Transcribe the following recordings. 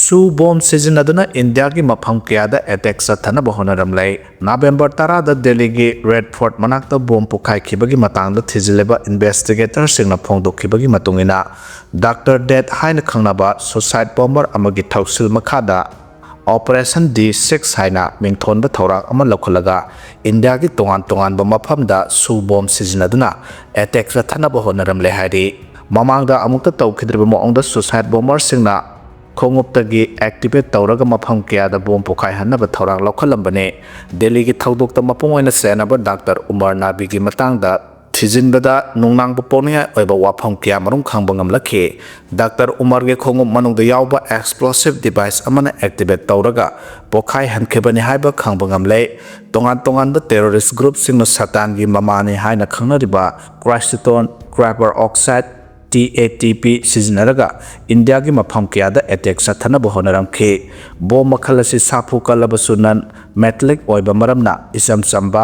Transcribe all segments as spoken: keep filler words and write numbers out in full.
ꯁꯨ ꯕꯣꯝ ꯁꯤꯖꯤꯟꯅꯗꯨꯅ ꯏꯟꯗꯤꯌꯥꯒꯤ ꯃꯐꯝ ꯀꯌꯥꯗ ꯑꯦꯇꯦꯛ ꯆꯠꯊꯅꯕ ꯍꯣꯠꯅꯔꯝꯂꯦ꯫ ꯅꯕꯦꯝꯕꯔ ꯇꯔꯥꯗ ꯗꯦꯜꯂꯤꯒꯤ ꯔꯦꯗ ꯐꯣꯔꯠ ꯃꯅꯥꯛꯇ ꯕꯣꯝ ꯄꯣꯈꯥꯏꯈꯤꯕꯒꯤ ꯃꯇꯥꯡꯗ ꯊꯤꯖꯤꯜꯂꯤꯕ ꯏꯟꯚꯦꯁꯇꯤꯒꯦꯇꯔꯁꯤꯡꯅ ꯐꯣꯡꯗꯣꯛꯈꯤꯕꯒꯤ ꯃꯇꯨꯡ ꯏꯟꯅ, ꯗꯥꯛꯇꯔ ꯗꯦꯠ ꯍꯥꯏꯅ ꯈꯪꯅꯕ ꯁꯨꯁꯥꯏꯠ ꯕꯣꯝꯕꯔ ꯑꯃꯒꯤ ꯊꯧꯁꯤꯜ ꯃꯈꯥꯗ ꯑꯣꯄꯔꯦꯁꯟ ꯗꯤ ꯁꯤꯛꯁ ꯍꯥꯏꯅ ꯃꯤꯡꯊꯣꯟꯕ ꯊꯧꯔꯥꯡ ꯑꯃ ꯂꯧꯈꯠꯂꯒ ꯏꯟꯗꯤꯌꯥꯒꯤ ꯇꯣꯉꯥꯟ ꯇꯣꯉꯥꯟꯕ ꯃꯐꯝꯗ ꯁꯨ ꯕꯣꯝ ꯁꯤꯖꯤꯟꯅꯗꯨꯅ ꯑꯦꯇꯦꯛ ꯆꯠꯊꯅꯕ ꯍꯣꯠꯅꯔꯝꯂꯦ ꯍꯥꯏꯔꯤ꯫ ꯃꯃꯥꯡꯗ ꯑꯃꯨꯛꯇ ꯇꯧꯈꯤꯗ꯭ꯔꯤꯕ ꯃꯑꯣꯡꯗ ꯁꯨꯁꯥꯏꯠ ꯕꯣꯝꯕꯔꯁꯤꯡꯅ ꯈꯣꯡꯎꯞꯇꯒꯤ ꯑꯦꯛꯇꯤꯚꯦꯠ ꯇꯧꯔꯒ ꯃꯐꯝ ꯀꯌꯥꯗ ꯕꯣꯝ ꯄꯣꯈꯥꯏꯍꯟꯅꯕ ꯊꯧꯔꯥꯡ ꯂꯧꯈꯠꯂꯝꯕꯅꯤ꯫ ꯗꯦꯜꯂꯤꯒꯤ ꯊꯧꯗꯣꯛꯇ ꯃꯄꯨꯡ ꯑꯣꯏꯅ ꯆꯦꯟꯅꯕ ꯗꯥꯛꯇꯔ ꯎꯃꯔ ꯅꯥꯕꯤꯒꯤ ꯃꯇꯥꯡꯗ ꯊꯤꯖꯤꯟꯕꯗ ꯅꯨꯡꯅꯥꯡꯕ ꯄꯣꯛꯅꯤꯡꯉꯥꯏ ꯑꯣꯏꯕ ꯋꯥꯐꯝ ꯀꯌꯥꯃꯔꯨꯝ ꯈꯪꯕ ꯉꯝꯂꯛꯈꯤ꯫ ꯗꯥꯛꯇꯔ ꯎꯃꯔꯒꯤ ꯈꯣꯡꯎꯞ ꯃꯅꯨꯡꯗ ꯌꯥꯎꯕ ꯑꯦꯛꯁꯄ꯭ꯂꯣꯁꯤꯚ ꯗꯤꯚꯥꯏꯁ ꯑꯃꯅ ꯑꯦꯛꯇꯤꯚꯦꯠ ꯇꯧꯔꯒ ꯄꯣꯈꯥꯏꯍꯟꯈꯤꯕꯅꯤ ꯍꯥꯏꯕ ꯈꯪꯕ ꯉꯝꯂꯦ꯫ ꯇꯣꯉꯥꯟ ꯇꯣꯉꯥꯟꯕ ꯇꯦꯔꯣꯔꯤꯁ ꯒ꯭ꯔꯨꯞꯁꯤꯡꯅ ꯁꯇꯥꯟꯒꯤ ꯃꯃꯥꯅꯤ ꯍꯥꯏꯅ ꯈꯪꯅꯔꯤꯕ triacetone triperoxide, T A T P, ꯁꯤꯖꯤꯟꯅꯔꯒ ꯏꯟꯗꯤꯌꯥꯒꯤ ꯃꯐꯝ ꯀꯌꯥꯗ ꯑꯦꯇꯦꯛ ꯆꯠꯊꯅꯕ ꯍꯣꯠꯅꯔꯝꯈꯤ꯫ ꯕꯣꯝ ꯃꯈꯜ ꯑꯁꯤ ꯁꯥꯐꯨ ꯀꯜꯂꯕꯁꯨ ꯅꯟ ꯃꯦꯇꯥꯂꯤꯛ ꯑꯣꯏꯕ ꯃꯔꯝꯅ ꯏꯆꯝ ꯆꯝꯕ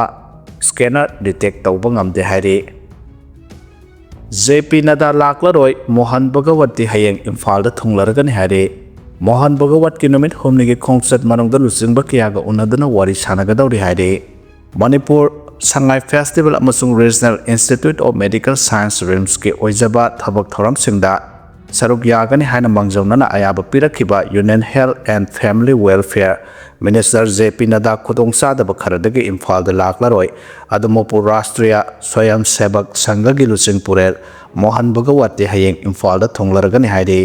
ꯁ꯭ꯀꯦꯅꯔ ꯗꯤꯇꯦꯛ ꯇꯧꯕ ꯉꯝꯗꯦ ꯍꯥꯏꯔꯤ꯫ ꯖꯦ ꯄꯤ ꯅꯗꯥ ꯂꯥꯛꯂꯔꯣꯏ, ꯃꯣꯍꯟ ꯚꯒꯋꯠꯇꯤ ꯍꯌꯦꯡ ꯏꯝꯐꯥꯜꯗ ꯊꯨꯡꯂꯔꯒꯅꯤ ꯍꯥꯏꯔꯤ꯫ ꯃꯣꯍꯟ ꯚꯒꯋꯠꯀꯤ ꯅꯨꯃꯤꯠ ꯍꯨꯝꯅꯤꯒꯤ ꯈꯣꯡꯆꯠ ꯃꯅꯨꯡꯗ ꯂꯨꯆꯤꯡꯕ ꯀꯌꯥꯒ ꯎꯅꯗꯨꯅ ꯋꯥꯔꯤ ꯁꯥꯟꯅꯒꯗꯧꯔꯤ ꯍꯥꯏꯔꯤ꯫ ꯃꯅꯤꯄꯨꯔ ꯁꯉꯥꯏ ꯐꯦꯁꯇꯤꯚꯦꯜ ꯑꯃꯁꯨꯡ regional institute of medical science, ꯔꯤꯝꯁꯀꯤ ꯑꯣꯏꯖꯕ ꯊꯕꯛ ꯊꯧꯔꯝꯁꯤꯡꯗ ꯁꯔꯨꯛ ꯌꯥꯒꯅꯤ ꯍꯥꯏꯅ ꯃꯥꯡꯖꯧꯅꯅ ꯑꯌꯥꯕ ꯄꯤꯔꯛꯈꯤꯕ union health and family welfare minister J P Nadda ꯈꯨꯗꯣꯡꯆꯥꯗꯕ ꯈꯔꯗꯒꯤ ꯏꯝꯐꯥꯜꯗ ꯂꯥꯛꯂꯔꯣꯏ꯫ ꯑꯗꯨ ꯃꯄꯨ ꯔꯥꯁꯇ꯭ꯔꯤꯌꯥ ꯁ꯭ꯋꯌꯝ ꯁꯦꯕꯛ ꯁꯪꯘꯒꯤ ꯂꯨꯆꯤꯡ ꯄꯨꯔꯦꯜ ꯃꯣꯍꯟ ꯚꯒꯋꯠꯇꯤ ꯍꯌꯦꯡ ꯏꯝꯐꯥꯜꯗ ꯊꯨꯡꯂꯔꯒꯅꯤ ꯍꯥꯏꯔꯤ꯫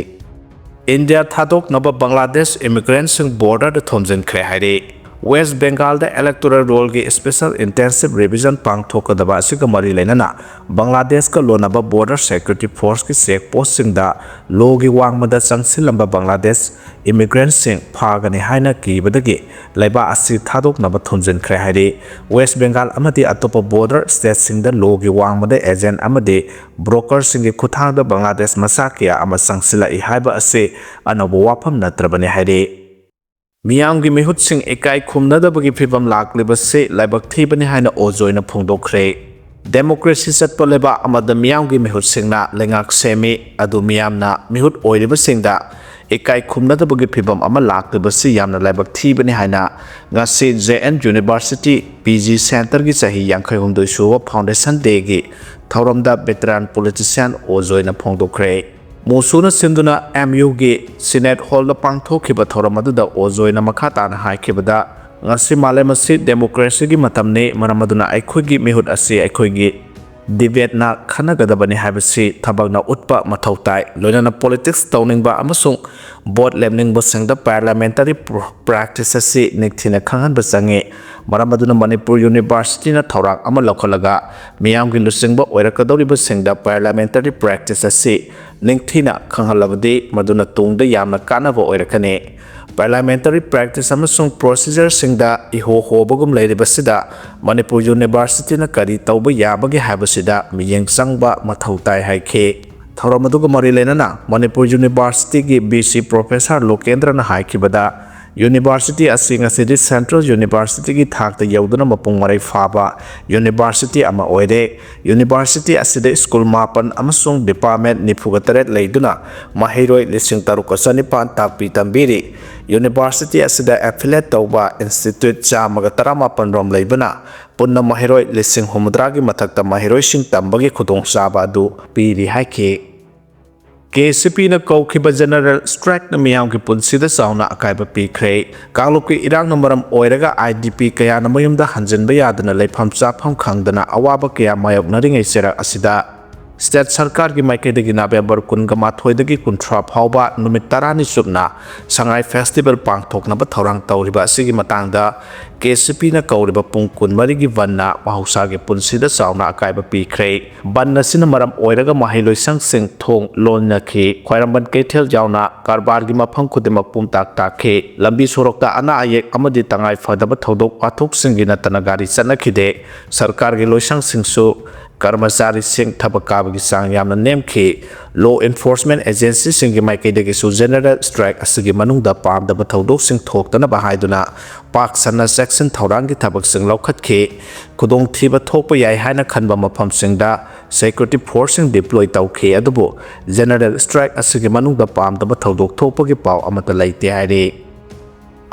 ꯏꯟꯗꯤꯌꯥ ꯊꯥꯗꯣꯛꯅꯕ ꯕꯪꯒ꯭ꯂꯥꯗꯦꯁ ꯏꯃꯤꯒ꯭ꯔꯦꯟꯠꯁꯤꯡ ꯕꯣꯔꯗꯔꯗ ꯊꯣꯝꯖꯤꯟꯈ꯭ꯔꯦ ꯍꯥꯏꯔꯤ꯫ ꯋꯦꯁ ꯕꯦꯡꯒꯥꯜꯗ ꯏꯂꯦꯛꯇꯣꯔꯦꯜ ꯔꯣꯜꯒꯤ ꯁ꯭ꯄꯦꯁꯦꯜ ꯏꯟꯇꯦꯟꯁꯤꯚ ꯔꯤꯚꯤꯖꯟ ꯄꯥꯡꯊꯣꯛꯀꯗꯕ ꯑꯁꯤꯒ ꯃꯔꯤ ꯂꯩꯅꯅ ꯕꯪꯒ꯭ꯂꯥꯗꯦꯁꯀ ꯂꯣꯟꯅꯕ ꯕꯣꯔꯗꯔ ꯁꯦꯀ꯭ꯌꯨꯔꯤꯇꯤ ꯐꯣꯔꯁꯀꯤ ꯆꯦꯛ ꯄꯣꯁꯠꯁꯤꯡꯗ ꯂꯣꯒꯤ ꯋꯥꯡꯃꯗ ꯆꯪꯁꯤꯜꯂꯝꯕ ꯕꯪꯒ꯭ꯂꯥꯗꯦꯁ ꯏꯃꯤꯒ꯭ꯔꯦꯟꯠꯁꯤꯡ ꯐꯥꯒꯅꯤ ꯍꯥꯏꯅ ꯀꯤꯕꯗꯒꯤ ꯂꯩꯕꯥꯛ ꯑꯁꯤ ꯊꯥꯗꯣꯛꯅꯕ ꯊꯣꯝꯖꯤꯟꯈ꯭ꯔꯦ ꯍꯥꯏꯔꯤ꯫ ꯋꯦꯁ ꯕꯦꯡꯒꯥꯜ ꯑꯃꯗꯤ ꯑꯇꯣꯞꯄ ꯕꯣꯔꯗꯔ ꯁ꯭ꯇꯦꯠꯁꯤꯡꯗ ꯂꯣꯒꯤ ꯋꯥꯡꯃꯗ ꯑꯦꯖꯦꯟꯠ ꯑꯃꯗꯤ ꯕ꯭ꯔꯣꯀꯔꯁꯤꯡꯒꯤ ꯈꯨꯠꯊꯥꯡꯗ ꯕꯪꯒ꯭ꯂꯥꯗꯦꯁ ꯃꯆꯥ ꯀꯌꯥ ꯑꯃ ꯆꯪꯁꯤꯜꯂꯛꯏ ꯍꯥꯏꯕ ꯑꯁꯤ ꯑꯅꯧꯕ ꯋꯥꯐꯝ ꯅꯠꯇ꯭ꯔꯕꯅꯤ ꯍꯥꯏꯔꯤ꯫ ꯃꯤꯌꯥꯝꯒꯤ ꯃꯤꯍꯨꯠꯁꯤꯡ ꯏꯀꯥꯏ ꯈꯨꯝꯅꯗꯕꯒꯤ ꯐꯤꯚꯝ ꯂꯥꯛꯂꯤꯕꯁꯤ ꯂꯥꯏꯕꯛ ꯊꯤꯕꯅꯤ ꯍꯥꯏꯅ ꯑꯣꯖꯣꯏꯅ ꯐꯣꯡꯗꯣꯛꯈ꯭ꯔꯦ꯫ ꯗꯦꯃꯣꯀ꯭ꯔꯦꯁꯤ ꯆꯠꯄ ꯂꯩꯕꯥꯛ ꯑꯃꯗ ꯃꯤꯌꯥꯝꯒꯤ ꯃꯤꯍꯨꯠꯁꯤꯡꯅ ꯂꯩꯉꯥꯛ ꯁꯦꯝꯃꯤ, ꯑꯗꯨ ꯃꯤꯌꯥꯝꯅ ꯃꯤꯍꯨꯠ ꯑꯣꯏꯔꯤꯕꯁꯤꯡꯗ ꯏꯀꯥꯏ ꯈꯨꯝꯅꯗꯕꯒꯤ ꯐꯤꯚꯝ ꯑꯃ ꯂꯥꯛꯂꯤꯕꯁꯤ ꯌꯥꯝꯅ ꯂꯥꯏꯕꯛ ꯊꯤꯕꯅꯤ ꯍꯥꯏꯅ ꯉꯁꯤ J N University P G Centreꯒꯤ ꯆꯍꯤ ꯌꯥꯡꯈꯩ ꯍꯨꯝꯗꯣꯏ ꯁꯨꯕ Foundation Dayꯒꯤ ꯊꯧꯔꯝꯗ veteran politician ꯑꯣꯖꯣꯏꯅ ꯐꯣꯡꯗꯣꯛꯈ꯭ꯔꯦ꯫ ꯃꯨꯁꯨꯅ ꯁꯤꯟꯗꯨꯅ M Uꯒꯤ Senate Hallꯗ ꯄꯥꯡꯊꯣꯛꯈꯤꯕ ꯊꯧꯔꯝ ꯑꯗꯨꯗ ꯑꯣꯖꯣꯏꯅ ꯃꯈꯥ ꯇꯥꯅ ꯍꯥꯏꯈꯤꯕꯗ, ꯉꯁꯤ ꯃꯥꯂꯦꯝ ꯑꯁꯤ democracyꯒꯤ ꯃꯇꯝꯅꯤ, ꯃꯔꯝ ꯑꯗꯨꯅ ꯑꯩꯈꯣꯏꯒꯤ ꯃꯤꯍꯨꯠ ꯑꯁꯤ ꯑꯩꯈꯣꯏꯒꯤ debateꯅ ꯈꯟꯅꯒꯗꯕꯅꯤ ꯍꯥꯏꯕꯁꯤ ꯊꯕꯛꯅ ꯎꯠꯄ ꯃꯊꯧ ꯇꯥꯏ꯫ ꯂꯣꯏꯅꯅ politics ꯇꯧꯅꯤꯡꯕ ꯑꯃꯁꯨꯡ vote ꯂꯦꯞꯅꯤꯡꯕꯁꯤꯡꯗ parliamentary pro-, practice ꯑꯁꯤ ꯅꯤꯡꯊꯤꯅ ꯈꯪꯍꯟꯕ ꯆꯪꯏ꯫ ꯃꯔꯝ ꯑꯗꯨꯅ ꯃꯅꯤꯄꯨꯔ Universityꯅ ꯊꯧꯔꯥꯡ ꯑꯃ ꯂꯧꯈꯠꯂꯒ ꯃꯤꯌꯥꯝꯒꯤ ꯂꯨꯆꯤꯡꯕ ꯑꯣꯏꯔꯛꯀꯗꯧꯔꯤꯕꯁꯤꯡꯗ parliamentary practice ꯑꯁꯤ ꯅꯤꯡꯊꯤꯅ ꯈꯪꯍꯜꯂꯕꯗꯤ ꯃꯗꯨꯅ ꯇꯨꯡꯗ ꯌꯥꯝꯅ ꯀꯥꯟꯅꯕ ꯑꯣꯏꯔꯛꯀꯅꯤ꯫ Parliamentary practice ꯑꯃꯁꯨꯡ procedureꯁꯤꯡꯗ ꯏꯍꯣ ꯍꯣꯕꯒꯨꯝ ꯂꯩꯔꯤꯕꯁꯤꯗ ꯃꯅꯤꯄꯨꯔ Universityꯅ ꯀꯔꯤ ꯇꯧꯕ ꯌꯥꯕꯒꯦ ꯍꯥꯏꯕꯁꯤꯗ ꯃꯤꯠꯌꯦꯡ ꯆꯪꯕ ꯃꯊꯧ ꯇꯥꯏ ꯍꯥꯏꯈꯤ꯫ ꯊꯧꯔꯝ ꯑꯗꯨꯒ ꯃꯔꯤ ꯂꯩꯅꯅ Manipur Universityꯒꯤ V C Professor ꯂꯣꯀꯦꯟꯗ꯭ꯔꯅ ꯍꯥꯏꯈꯤꯕꯗ, University ꯑꯁꯤ ꯉꯁꯤꯗꯤ Central Universityꯒꯤ ꯊꯥꯛꯇ ꯌꯧꯗꯨꯅ ꯃꯄꯨꯡ ꯃꯔꯩ ꯐꯥꯕ university ꯑꯃ ꯑꯣꯏꯔꯦ꯫ University ꯑꯁꯤꯗ school ꯃꯥꯄꯟ ꯑꯃꯁꯨꯡ department ꯅꯤꯐꯨꯒ ꯇꯔꯦꯠ ꯂꯩꯗꯨꯅ ꯃꯍꯩꯔꯣꯏ ꯂꯤꯁꯤꯡ ꯇꯔꯨꯛꯀ ꯆꯅꯤꯄꯥꯟ ꯇꯥꯛꯄꯤ ꯇꯝꯕꯤꯔꯤ꯫ University ꯑꯁꯤꯗ affiliate ꯇꯧꯕ institute ꯆꯥꯝꯃꯒ ꯇꯔꯥꯃꯥꯄꯟ ꯔꯣꯝ ꯂꯩꯕꯅ ꯄꯨꯟꯅ ꯃꯍꯩꯔꯣꯏ ꯂꯤꯁꯤꯡ ꯍꯨꯝꯐꯨꯇꯔꯥꯒꯤ ꯃꯊꯛꯇ ꯃꯍꯩꯔꯣꯏꯁꯤꯡ ꯇꯝꯕꯒꯤ ꯈꯨꯗꯣꯡꯆꯥꯕ ꯑꯗꯨ ꯄꯤꯔꯤ ꯍꯥꯏꯈꯤ꯫ KCPꯅ ꯀꯧꯈꯤꯕ general strikeꯅ ꯃꯤꯌꯥꯝꯒꯤ ꯄꯨꯟꯁꯤꯗ ꯆꯥꯎꯅ ꯑꯀꯥꯏꯕ ꯄꯤꯈ꯭ꯔꯦ꯫ ꯀꯥꯡꯂꯨꯞꯀꯤ ꯏꯔꯥꯡꯅ ꯃꯔꯝ ꯑꯣꯏꯔꯒ IDP ꯀꯌꯥꯅ ꯃꯌꯨꯝꯗ ꯍꯟꯖꯤꯟꯕ ꯌꯥꯗꯅ ꯂꯩꯐꯝ ꯆꯥꯐꯝ ꯈꯪꯗꯅ ꯑꯋꯥꯕ ꯀꯌꯥ ꯃꯥꯌꯣꯛꯅꯔꯤꯉꯩ ꯆꯩꯔꯛ ꯑꯁꯤꯗ state ꯁꯔꯀꯥꯔꯒꯤ ꯃꯥꯏꯀꯩꯗꯒꯤ November ꯀꯨꯟꯒ ꯃꯥꯊꯣꯏꯗꯒꯤ ꯀꯨꯟꯊ꯭ꯔꯥ ꯐꯥꯎꯕ ꯅꯨꯃꯤꯠ ꯇꯔꯥꯅꯤ ꯆꯨꯞꯅ ꯁꯉꯥꯏ festival ꯄꯥꯡꯊꯣꯛꯅꯕ ꯊꯧꯔꯥꯡ ꯇꯧꯔꯤꯕ ꯑꯁꯤꯒꯤ ꯃꯇꯥꯡꯗ KCPꯅ ꯀꯧꯔꯤꯕ ꯄꯨꯡ ꯀꯨꯟꯃꯔꯤꯒꯤ ꯕꯟꯅ ꯃꯍꯧꯁꯥꯒꯤ ꯄꯨꯟꯁꯤꯗ ꯆꯥꯎꯅ ꯑꯀꯥꯏꯕ ꯄꯤꯈ꯭ꯔꯦ꯫ ꯕꯟ ꯑꯁꯤꯅ ꯃꯔꯝ ꯑꯣꯏꯔꯒ ꯃꯍꯩ ꯂꯣꯏꯁꯪꯁꯤꯡ ꯊꯣꯡ ꯂꯣꯟꯅꯈꯤ꯫ ꯈ꯭ꯋꯥꯏꯔꯝꯕꯟ ꯀꯩꯊꯦꯜ ꯌꯥꯎꯅ ꯀꯔꯕꯥꯔꯒꯤ ꯃꯐꯝ ꯈꯨꯗꯤꯡꯃꯛ ꯄꯨꯝꯇꯥꯛ ꯇꯥꯈꯤ꯫ ꯂꯝꯕꯤ ꯁꯣꯔꯣꯛꯇ ꯑꯅꯥ ꯑꯌꯦꯛ ꯑꯃꯗꯤ ꯇꯉꯥꯏ ꯐꯗꯕ ꯊꯧꯗꯣꯛ ꯋꯥꯊꯣꯛꯁꯤꯡꯒꯤ ꯅꯠꯇꯅ ꯒꯥꯔꯤ ꯆꯠꯅꯈꯤꯗꯦ꯫ ꯁꯔꯀꯥꯔꯒꯤ ꯂꯣꯏꯁꯪꯁꯤꯡꯁꯨ ꯀꯔꯃꯆꯥꯔꯤꯁꯤꯡ ꯊꯕꯛ ꯀꯥꯕꯒꯤ ꯆꯥꯡ ꯌꯥꯝꯅ ꯅꯦꯝꯈꯤ꯫ Law enforcement agencyꯁꯤꯡꯒꯤ ꯃꯥꯏꯀꯩꯗꯒꯤꯁꯨ general strike ꯑꯁꯤꯒꯤ ꯃꯅꯨꯡꯗ ꯄꯥꯝꯗꯕ ꯊꯧꯗꯣꯛꯁꯤꯡ ꯊꯣꯛꯇꯅꯕ ꯍꯥꯏꯗꯨꯅ ꯄꯥꯛ ꯁꯟꯅ ꯆꯦꯛꯁꯤꯟ ꯊꯧꯔꯥꯡꯒꯤ ꯊꯕꯛꯁꯤꯡ ꯂꯧꯈꯠꯈꯤ꯫ ꯈꯨꯗꯣꯡꯊꯤꯕ ꯊꯣꯛꯄ ꯌꯥꯏ ꯍꯥꯏꯅ ꯈꯟꯕ ꯃꯐꯝꯁꯤꯡꯗ security forceꯁꯤꯡ deploy ꯇꯧꯈꯤ, ꯑꯗꯨꯕꯨ general strike ꯑꯁꯤꯒꯤ ꯃꯅꯨꯡꯗ ꯄꯥꯝꯗꯕ ꯊꯧꯗꯣꯛ ꯊꯣꯛꯄꯒꯤ ꯄꯥꯎ ꯑꯃꯠꯇ ꯂꯩꯇꯦ ꯍꯥꯏꯔꯤ꯫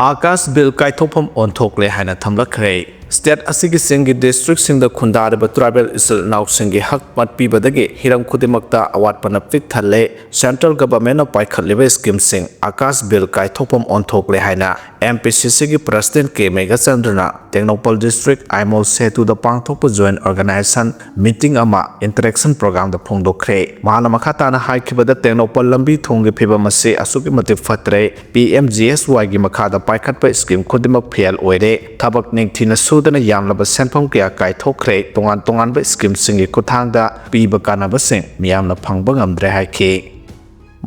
ꯑꯥꯀꯥꯁ ꯕꯤꯜ ꯀꯥꯏꯊꯣꯛꯐꯝ ꯑꯣꯟꯊꯣꯛꯂꯦ ꯍꯥꯏꯅ ꯊꯝꯂꯛꯈ꯭ꯔꯦ꯫ State ꯑꯁꯤꯒꯤ ꯆꯤꯡꯒꯤ districtꯁꯤꯡꯗ ꯈꯨꯟꯗꯥꯔꯤꯕ tribal ꯏꯆꯤꯜ ꯏꯅꯥꯎꯁꯤꯡꯒꯤ ꯍꯛ ꯃꯠꯄꯤꯕꯗꯒꯤ ꯍꯤꯔꯝ ꯈꯨꯗꯤꯡꯃꯛꯇ ꯑꯋꯥꯠꯄꯅ ꯄꯤꯛ ꯊꯜꯂꯦ꯫ Central governmentꯅ ꯄꯥꯏꯈꯠꯂꯤꯕ schemeꯁꯤꯡ ꯑꯥꯀꯥꯁ ꯕꯤꯜ ꯀꯥꯏꯊꯣꯛꯐꯝ ꯑꯣꯟꯊꯣꯛꯂꯦ ꯍꯥꯏꯅ MPCCꯒꯤ president ꯀꯦ ꯃꯦꯘꯆꯟꯗ꯭ꯔꯅ ꯇꯦꯡꯅꯧꯄꯜ district ꯑꯥꯏꯃꯣꯜ ꯁꯦꯇꯨꯗ ꯄꯥꯡꯊꯣꯛꯄ joint organization meeting ꯑꯃ interaction programꯗ ꯐꯣꯡꯗꯣꯛꯈ꯭ꯔꯦ꯫ ꯃꯍꯥꯛꯅ ꯃꯈꯥ ꯇꯥꯅ ꯍꯥꯏꯈꯤꯕꯗ, ꯇꯦꯡꯅꯧꯄꯜ ꯂꯝꯕꯤ ꯊꯣꯡꯒꯤ ꯐꯤꯕꯝ ꯑꯁꯤ ꯑꯁꯨꯛꯀꯤ ꯃꯇꯤꯛ ꯐꯠꯇ꯭ꯔꯦ꯫ PMGSYꯒꯤ ꯃꯈꯥꯗ ꯄꯥꯏꯈꯠꯄ scheme ꯈꯨꯗꯤꯡꯃꯛ fail ꯑꯣꯏꯔꯦ꯫ ꯊꯕꯛ ꯅꯤꯡꯊꯤꯅ ꯁꯨꯗꯅ ꯌꯥꯝꯂꯕ ꯁꯦꯟꯐꯝ ꯀꯌꯥ ꯀꯥꯏꯊꯣꯛꯈ꯭ꯔꯦ꯫ ꯇꯣꯉꯥꯟ ꯇꯣꯉꯥꯟꯕ schemeꯁꯤꯡꯒꯤ ꯈꯨꯠꯊꯥꯡꯗ ꯄꯤꯕ ꯀꯥꯟꯅꯕꯁꯤꯡ ꯃꯤꯌꯥꯝꯅ ꯐꯪꯕ ꯉꯝꯗ꯭ꯔꯦ ꯍꯥꯏꯈꯤ꯫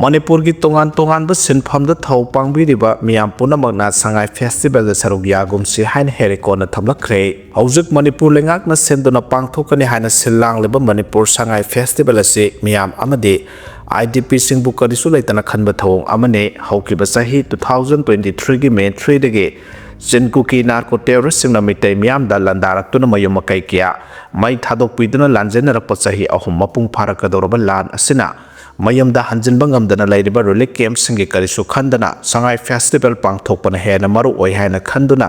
ꯃꯅꯤꯄꯨꯔꯒꯤ ꯇꯣꯉꯥꯟ ꯇꯣꯉꯥꯟꯕ ꯁꯤꯟꯐꯝꯗ ꯊꯧ ꯄꯥꯡꯕꯤꯔꯤꯕ ꯃꯤꯌꯥꯝ ꯄꯨꯝꯅꯃꯛꯅ ꯁꯉꯥꯏ festivalꯗ ꯁꯔꯨꯛ ꯌꯥꯒꯨꯝꯁꯤ ꯍꯥꯏꯅ ꯍꯦꯔꯤꯀꯣꯟꯅ ꯊꯝꯂꯛꯈ꯭ꯔꯦ꯫ ꯍꯧꯖꯤꯛ ꯃꯅꯤꯄꯨꯔ ꯂꯩꯉꯥꯛꯅ ꯁꯤꯟꯗꯨꯅ ꯄꯥꯡꯊꯣꯛꯀꯅꯤ ꯍꯥꯏꯅ ꯁꯤꯜ ꯂꯥꯡꯂꯤꯕ ꯃꯅꯤꯄꯨꯔ ꯁꯉꯥꯏ festival ꯑꯁꯤ ꯃꯤꯌꯥꯝ ꯑꯃꯗꯤ IDPꯁꯤꯡꯕꯨ ꯀꯔꯤꯁꯨ ꯂꯩꯇꯅ ꯈꯟꯕ ꯊꯧꯑꯣꯡ ꯑꯃꯅꯤ꯫ ꯍꯧꯈꯤꯕ ꯆꯍꯤ two thousand twenty threeꯒꯤ May threeꯗꯒꯤ ꯆꯤꯟ ꯀꯨꯀꯤ narco terroristꯁꯤꯡꯅ ꯃꯤꯇꯩ ꯃꯤꯌꯥꯝꯗ ꯂꯥꯟꯗꯥꯔꯛꯇꯨꯅ ꯃꯌꯨꯝ ꯃꯀꯩ ꯀꯌꯥ ꯃꯩ ꯊꯥꯗꯣꯛꯄꯤꯗꯨꯅ ꯂꯥꯟꯖꯦꯟꯅꯔꯛꯄ ꯆꯍꯤ ꯑꯍꯨꯝ ꯃꯄꯨꯡ ꯐꯥꯔꯛꯀꯗꯧꯔꯕ ꯂꯥꯟ ꯑꯁꯤꯅ ꯃꯌꯨꯝꯗ ꯍꯟꯖꯤꯟꯕ ꯉꯝꯗꯅ ꯂꯩꯔꯤꯕ relief campꯁꯤꯡꯒꯤ ꯀꯔꯤꯁꯨ ꯈꯟꯗꯅ ꯁꯉꯥꯏ festival ꯄꯥꯡꯊꯣꯛꯄꯅ ꯍꯦꯟꯅ ꯃꯔꯨ ꯑꯣꯏ ꯍꯥꯏꯅ ꯈꯟꯗꯨꯅ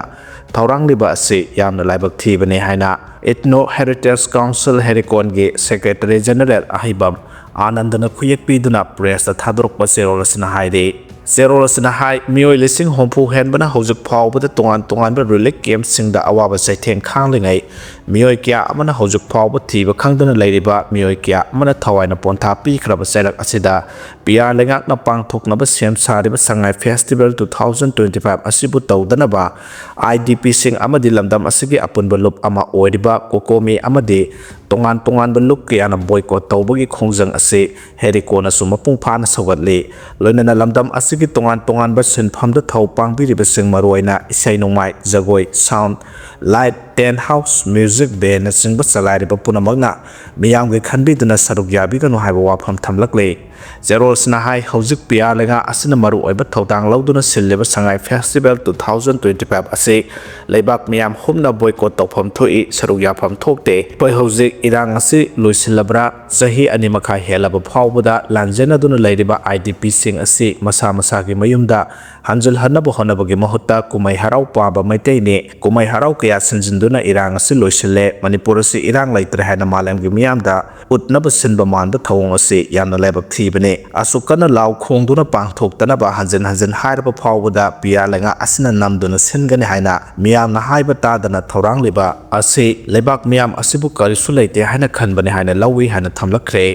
ꯊꯧꯔꯥꯡꯂꯤꯕ ꯑꯁꯤ ꯌꯥꯝꯅ ꯂꯥꯏꯕꯛ ꯊꯤꯕꯅꯤ ꯍꯥꯏꯅ Ethno Heritage Council ꯍꯦꯔꯤꯀꯣꯟꯒꯤ Secretary General ꯑꯍꯩꯕꯝ ꯑꯥꯅꯟꯗꯅ ꯈꯨꯌꯦꯛ ꯄꯤꯗꯨꯅ pressꯇ ꯊꯥꯗꯣꯔꯛꯄ ꯆꯦꯔꯣꯜ ꯑꯁꯤꯅ ꯍꯥꯏꯔꯤ꯫ ꯆꯦꯔꯣꯜ ꯑꯁꯤꯅ ꯍꯥꯏ, ꯃꯤꯑꯣꯏ ꯂꯤꯁꯤꯡ ꯍꯨꯝꯐꯨ ꯍꯦꯟꯕꯅ ꯍꯧꯖꯤꯛ ꯐꯥꯎꯕꯗ ꯇꯣꯉꯥꯟ ꯇꯣꯉꯥꯟꯕ relief campꯁꯤꯡꯗ ꯑꯋꯥꯕ ꯆꯩꯊꯦꯡ ꯈꯥꯡꯂꯤꯉꯩ, ꯃꯤꯑꯣꯏ ꯀꯌꯥ ꯑꯃꯅ ꯍꯧꯖꯤꯛ ꯐꯥꯎꯕ ꯊꯤꯕ ꯈꯪꯗꯅ ꯂꯩꯔꯤꯕ ꯃꯤꯑꯣꯏ ꯀꯌꯥ ꯑꯃꯅ ꯊꯋꯥꯏꯅ ꯄꯣꯟꯊꯥ ꯄꯤꯈ꯭ꯔꯕ ꯆꯩꯔꯛ ꯑꯁꯤꯗ ꯄꯤꯌꯥꯔ ꯂꯩꯉꯥꯛꯅ ꯄꯥꯡꯊꯣꯛꯅꯕ ꯁꯦꯝ ꯁꯥꯔꯤꯕ ꯁꯉꯥꯏ festival two thousand twenty five ꯑꯁꯤꯕꯨ ꯇꯧꯗꯅꯕ IDPꯁꯤꯡ ꯑꯃꯗꯤ ꯂꯝꯗꯝ ꯑꯁꯤꯒꯤ ꯑꯄꯨꯟꯕ ꯂꯨꯞ ꯑꯃ ꯑꯣꯏꯔꯤꯕ ꯀꯣꯀꯣꯃꯤ ꯑꯃꯗꯤ ꯇꯣꯉꯥꯟ ꯇꯣꯉꯥꯟꯕ ꯂꯨꯞ ꯀꯌꯥꯅ boycott ꯇꯧꯕꯒꯤ ꯈꯣꯡꯖꯪ ꯑꯁꯤ ꯍꯦꯔꯤꯀꯣꯟꯅꯁꯨ ꯃꯄꯨꯡ ꯐꯥꯅ ꯁꯧꯒꯠꯂꯤ꯫ ꯂꯣꯏꯅꯅ ꯂꯝꯗꯝ ꯑꯁꯤꯒꯤ ꯇꯣꯉꯥꯟ ꯇꯣꯉꯥꯟꯕ ꯁꯤꯟꯐꯝꯗ ꯊꯧ ꯄꯥꯡꯕꯤꯔꯤꯕꯁꯤꯡ, ꯃꯔꯨꯑꯣꯏꯅ ꯏꯁꯩ ꯅꯣꯡꯃꯥꯏ, ꯖꯒꯣꯏ, sound, light, tent house, music bandꯅꯆꯤꯡꯕ ꯆꯂꯥꯏꯔꯤꯕ ꯄꯨꯝꯅꯃꯛꯅ ꯃꯤꯌꯥꯝꯒꯤ ꯈꯟꯕꯤꯗꯨꯅ ꯁꯔꯨꯛ ꯌꯥꯕꯤꯒꯅꯨ ꯍꯥꯏꯕ ꯋꯥꯐꯝ ꯊꯝꯂꯛꯂꯤ꯫ ꯖꯦꯔꯣꯜꯁꯅ ꯍꯥꯏ, ꯍꯧꯖꯤꯛ ꯄꯤꯌꯥꯂꯦꯉꯥ ꯑꯁꯤꯅ ꯃꯔꯨꯑꯣꯏꯕ ꯊꯧꯗꯥꯡ ꯂꯧꯗꯨꯅ ꯁꯤꯜꯂꯤꯕ ꯁꯉꯥꯏ festival two thousand twenty five ꯑꯁꯤ ꯂꯩꯕꯥꯛ ꯃꯤꯌꯥꯝ ꯍꯨꯝꯅ boycott ꯇꯧꯐꯝ ꯊꯣꯛꯏ, ꯁꯔꯨꯛ ꯌꯥꯐꯝ ꯊꯣꯛꯇꯦ꯫ ꯑꯩꯈꯣꯏ ꯍꯧꯖꯤꯛ ꯏꯔꯥꯡ ꯑꯁꯤ ꯂꯣꯏꯁꯤꯜꯂꯕ꯭ꯔꯥ? ꯆꯍꯤ ꯑꯅꯤ ꯃꯈꯥꯏ ꯍꯦꯜꯂꯕ ꯐꯥꯎꯕꯗ ꯂꯥꯟꯖꯦꯟꯅꯗꯨꯅ ꯂꯩꯔꯤꯕ IDPꯁꯤꯡ ꯑꯁꯤ ꯃꯁꯥ ꯃꯁꯥꯒꯤ ꯃꯌꯨꯝꯗ ꯍꯟꯖꯤꯜꯍꯟꯅꯕ ꯍꯣꯠꯅꯕꯒꯤ ꯃꯍꯨꯠꯇ ꯀꯨꯝꯍꯩ ꯍꯔꯥꯎ ꯄꯥꯝꯕ ꯃꯩꯇꯩꯅꯤ꯫ ꯀꯨꯝꯍꯩ ꯍꯔꯥꯎ ꯀꯌꯥ ꯁꯤꯟꯖꯤꯟꯗꯨꯅ ꯏꯔꯥꯡ ꯑꯁꯤ ꯂꯣꯏꯁꯤꯜꯂꯦ꯫ ꯃꯅꯤꯄꯨꯔ ꯑꯁꯤ ꯏꯔꯥꯡ ꯂꯩꯇ꯭ꯔꯦ ꯍꯥꯏꯅ ꯃꯥꯂꯦꯝꯒꯤ ꯃꯤꯌꯥꯝꯗ ꯎꯠꯅꯕ ꯁꯤꯟꯕ ꯃꯥꯟꯕ ꯊꯧꯑꯣꯡ ꯑꯁꯤ ꯌꯥꯝꯅ ꯂꯥꯏꯕꯛ ꯊꯤꯕꯅꯤ꯫ ꯑꯁꯨꯛ ꯀꯟꯅ ꯂꯥꯎ ꯈꯣꯡꯗꯨꯅ ꯄꯥꯡꯊꯣꯛꯇꯅꯕ ꯍꯟꯖꯤꯟ ꯍꯟꯖꯤꯟ ꯍꯥꯏꯔꯕ ꯐꯥꯎꯕꯗ ꯄꯤꯌꯥꯂꯦꯉꯥ ꯑꯁꯤꯅ ꯅꯝꯗꯨꯅ ꯁꯤꯟꯒꯅꯤ ꯍꯥꯏꯅ ꯃꯤꯌꯥꯝꯅ ꯍꯥꯏꯕ ꯇꯥꯗꯅ ꯊꯧꯔꯥꯡꯂꯤꯕ ꯑꯁꯤ ꯂꯩꯕꯥꯛ ꯃꯤꯌꯥꯝ ꯑꯁꯤꯕꯨ ꯀꯔꯤꯁꯨ ꯂꯩꯇꯦ ꯍꯥꯏꯅ ꯈꯟꯕꯅꯤ ꯍꯥꯏꯅ ꯂꯧꯏ ꯍꯥꯏꯅ ꯊꯝꯂꯛꯈ꯭ꯔꯦ꯫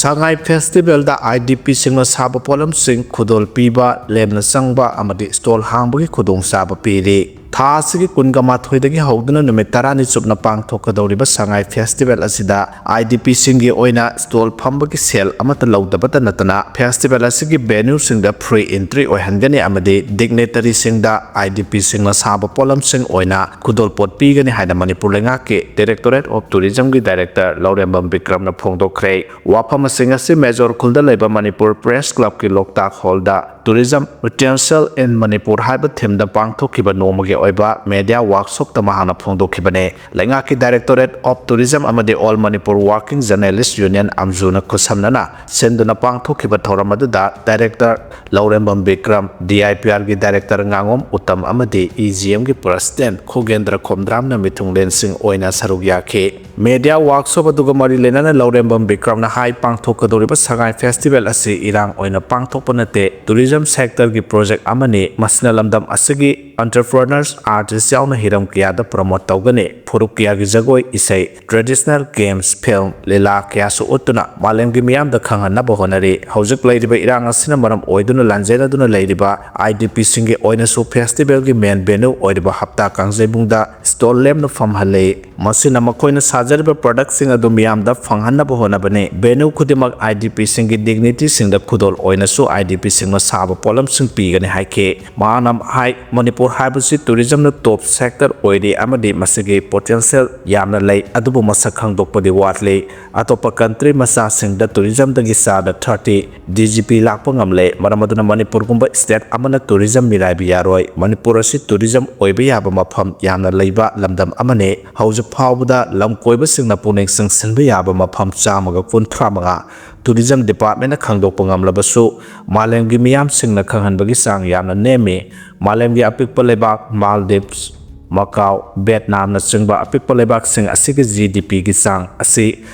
ꯁꯉꯥꯏ ꯐꯦꯁꯇꯤꯚꯦꯜꯗ IDPꯁꯤꯡꯅ ꯁꯥꯕ ꯄꯣꯠꯂꯝꯁꯤꯡ ꯈꯨꯗꯣꯜ ꯄꯤꯕ, ꯂꯦꯝꯅ ꯆꯪꯕ ꯑꯃꯗꯤ stall ꯍꯥꯡꯕꯒꯤ ꯈꯨꯗꯣꯡꯆꯥꯕ ꯄꯤꯔꯤ꯫ ꯊꯥ ꯑꯁꯤꯒꯤ ꯀꯨꯟꯒ ꯃꯥꯊꯣꯏꯗꯒꯤ ꯍꯧꯗꯨꯅ ꯅꯨꯃꯤꯠ ꯇꯔꯥꯅꯤ ꯆꯨꯞꯅ ꯄꯥꯡꯊꯣꯛꯀꯗꯧꯔꯤꯕ ꯁꯉꯥꯏ ꯐꯦꯁꯇꯤꯚꯦꯜ ꯑꯁꯤꯗ IDPꯁꯤꯡꯒꯤ ꯑꯣꯏꯅ stall ꯐꯝꯕꯒꯤ ꯁꯦꯜ ꯑꯃꯠꯇ ꯂꯧꯗꯕꯇ ꯅꯠꯇꯅ ꯐꯦꯁꯇꯤꯚꯦꯜ ꯑꯁꯤꯒꯤ venueꯁꯤꯡꯗ free entry ꯑꯣꯏꯍꯟꯒꯅꯤ ꯑꯃꯗꯤ dignitaryꯁꯤꯡꯗ IDPꯁꯤꯡꯅ ꯁꯥꯕ ꯄꯣꯠꯂꯝꯁꯤꯡ ꯑꯣꯏꯅ ꯈꯨꯗꯣꯜꯄꯣꯠ ꯄꯤꯒꯅꯤ ꯍꯥꯏꯅ ꯃꯅꯤꯄꯨꯔ ꯂꯩꯉꯥꯛꯀꯤ Directorate of Tourismꯒꯤ director ꯂꯧꯔꯦꯝꯕꯝ ꯕꯤꯀ꯭ꯔꯝꯅ ꯐꯣꯡꯗꯣꯛꯈ꯭ꯔꯦ꯫ ꯋꯥꯐꯝꯁꯤꯡ ꯑꯁꯤ ꯃꯦꯖꯣꯔ ꯈꯨꯜꯗ ꯂꯩꯕ ꯃꯅꯤꯄꯨꯔ Press Clubꯀꯤ ꯂꯣꯛꯇꯥꯛ ꯍꯣꯜꯗ Tourism Potential in Manipur ꯍꯥꯏꯕ themeꯗ ꯄꯥꯡꯊꯣꯛꯈꯤꯕ ꯅꯣꯡꯃꯒꯤ ꯑꯣꯏꯕ media workshopꯇ ꯃꯍꯥꯛꯅ ꯐꯣꯡꯗꯣꯛꯈꯤꯕꯅꯤ꯫ ꯂꯩꯉꯥꯛꯀꯤ Directorate of Tourism ꯑꯃꯗꯤ All Manipur Working Journalist Union, ꯑꯝꯖꯨꯅ ꯈꯨꯠꯁꯝꯅꯅ ꯁꯤꯟꯗꯨꯅ ꯄꯥꯡꯊꯣꯛꯈꯤꯕ ꯊꯧꯔꯝ ꯑꯗꯨꯗ director ꯂꯧꯔꯦꯝꯕꯝ ꯕꯤꯀ꯭ꯔꯝ, DIPRꯒꯤ director ꯉꯥꯉꯣꯝ ꯎꯇꯝ ꯑꯃꯗꯤ EGMꯒꯤ president ꯈꯣꯒꯦꯟꯗ꯭ꯔ ꯈꯣꯝꯗ꯭ꯔꯥꯝꯅ ꯃꯤꯊꯨꯡꯂꯦꯟꯁꯤꯡ ꯑꯣꯏꯅ ꯁꯔꯨꯛ ꯌꯥꯈꯤ꯫ Media workshop ꯑꯗꯨꯒ ꯃꯔꯤ ꯂꯩꯅꯅ ꯂꯧꯔꯦꯝꯕꯝ ꯕꯤꯀ꯭ꯔꯝꯅ ꯍꯥꯏ, ꯄꯥꯡꯊꯣꯛꯀꯗꯧꯔꯤꯕ ꯁꯉꯥꯏ ꯐꯦꯁꯇꯤꯚꯦꯜ ꯑꯁꯤ ꯏꯔꯥꯡ ꯑꯣꯏꯅ ꯄꯥꯡꯊꯣꯛꯄ ꯅꯠꯇꯦ, tourism sectorꯒꯤ project ꯑꯃꯅꯤ꯫ ꯃꯁꯤꯅ ꯂꯝꯗꯝ ꯑꯁꯤꯒꯤ entrepreneurs, artist ꯌꯥꯎꯅ ꯍꯤꯔꯝ ꯀꯌꯥꯗ promote ꯇꯧꯒꯅꯤ꯫ ꯐꯨꯔꯨꯞ ꯀꯌꯥꯒꯤ ꯖꯒꯣꯏ, ꯏꯁꯩ, traditional games, film, ꯂꯤꯂꯥ ꯀꯌꯥꯁꯨ ꯎꯠꯇꯨꯅ ꯃꯥꯂꯦꯝꯒꯤ ꯃꯤꯌꯥꯝꯗ ꯈꯪꯍꯟꯅꯕ ꯍꯣꯠꯅꯔꯤ꯫ ꯍꯧꯖꯤꯛ ꯂꯩꯔꯤꯕ ꯏꯔꯥꯡ ꯑꯁꯤꯅ ꯃꯔꯝ ꯑꯣꯏꯗꯨꯅ ꯂꯥꯟꯖꯦꯟꯅꯗꯨꯅ ꯂꯩꯔꯤꯕ IDPꯁꯤꯡꯒꯤ ꯑꯣꯏꯅꯁꯨ festivalꯒꯤ main venue ꯑꯣꯏꯔꯤꯕ ꯍꯞꯇꯥ ꯀꯥꯡꯖꯩꯕꯨꯡꯗ stall ꯂꯦꯝꯅ ꯐꯝꯍꯜꯂꯤ꯫ ꯃꯁꯤꯅ ꯃꯈꯣꯏꯅ ꯁꯥꯖꯔꯤꯕ productꯁꯤꯡ ꯑꯗꯨ ꯃꯤꯌꯥꯝꯗ ꯐꯪꯍꯟꯅꯕ ꯍꯣꯠꯅꯕꯅꯤ꯫ Venue ꯈꯨꯗꯤꯡꯃꯛ IDPꯁꯤꯡꯒꯤ dignityꯁꯤꯡꯗ ꯈꯨꯗꯣꯜ ꯑꯣꯏꯅꯁꯨ IDPꯁꯤꯡꯅ ꯁꯥꯕ ꯄꯣꯠꯂꯝꯁꯤꯡ ꯄꯤꯒꯅꯤ ꯍꯥꯏꯈꯤ꯫ ꯃꯍꯥꯛꯅ ꯍꯥꯏ, ꯃꯅꯤꯄꯨꯔ ꯍꯥꯏꯕꯁꯤ tourism ꯇꯨꯔꯤꯖꯝꯅ ꯇꯣꯞ ꯁꯦꯛꯇꯔ ꯑꯣꯏꯔꯤ ꯑꯃꯗꯤ ꯃꯁꯤꯒꯤ ꯄꯣꯇꯦꯟꯁꯤꯌꯦꯜ ꯌꯥꯝꯅ ꯂꯩ, ꯑꯗꯨꯕꯨ ꯃꯁꯛ ꯈꯪꯗꯣꯛꯄꯗꯤ ꯋꯥꯠꯂꯤ꯫ ꯑꯇꯣꯞꯄ ꯀꯟꯇ꯭ꯔꯤ ꯃꯆꯥꯁꯤꯡꯗ ꯇꯨꯔꯤꯖꯝꯗꯒꯤ ꯆꯥꯗ ꯊꯥꯔꯇꯤ ꯗꯤ ꯖꯤ ꯄꯤ ꯂꯥꯛꯄ ꯉꯝꯂꯦ꯫ ꯃꯔꯝ ꯑꯗꯨꯅ ꯃꯅꯤꯄꯨꯔꯒꯨꯝꯕ ꯁ꯭ꯇꯦꯠ ꯑꯃꯅ ꯇꯨꯔꯤꯖꯝ ꯃꯤꯔꯥꯏꯕ ꯌꯥꯔꯣꯏ꯫ ꯃꯅꯤꯄꯨꯔ ꯑꯁꯤ ꯇꯨꯔꯤꯖꯝ ꯑꯣꯏꯕ ꯌꯥꯕ ꯃꯐꯝ ꯌꯥꯝꯅ ꯂꯩꯕ ꯂꯝꯗꯝ ꯑꯃꯅꯤ꯫ ꯍꯧꯖꯤꯛ ꯐꯥꯎꯕꯗ ꯂꯝ ꯀꯣꯏꯕꯁꯤꯡꯅ ꯄꯨꯛꯅꯤꯡ ꯆꯤꯡꯁꯤꯟꯕ ꯌꯥꯕ ꯃꯐꯝ ꯆꯥꯝꯃꯒ ꯀꯨꯟꯊ꯭ꯔꯥ ꯃꯉꯥ ꯇꯨꯔꯤꯖꯝ ꯗꯤꯄꯥꯔꯠꯃꯦꯟꯅ ꯈꯪꯗꯣꯛꯄ ꯉꯝꯂꯕꯁꯨ, ꯃꯥꯂꯦꯝꯒꯤ ꯃꯤꯌꯥꯝꯁꯤꯡꯅ ꯈꯪꯍꯟꯕꯒꯤ ꯆꯥꯡ ꯌꯥꯝꯅ ꯅꯦꯝꯃꯤ꯫ ꯃꯥꯂꯦꯝꯒꯤ ꯑꯄꯤꯛꯄ ꯂꯩꯕꯥꯛ ꯃꯥꯜꯗꯤꯞꯁ, ꯃꯀꯥꯎ, ꯚꯦꯠꯅꯥꯝꯅꯆꯤꯡꯕ ꯑꯄꯤꯛꯄ ꯂꯩꯕꯥꯛꯁꯤꯡ ꯑꯁꯤꯒꯤ ꯖꯤ ꯗꯤ ꯄꯤꯒꯤ ꯆꯥꯡ ꯑꯁꯤ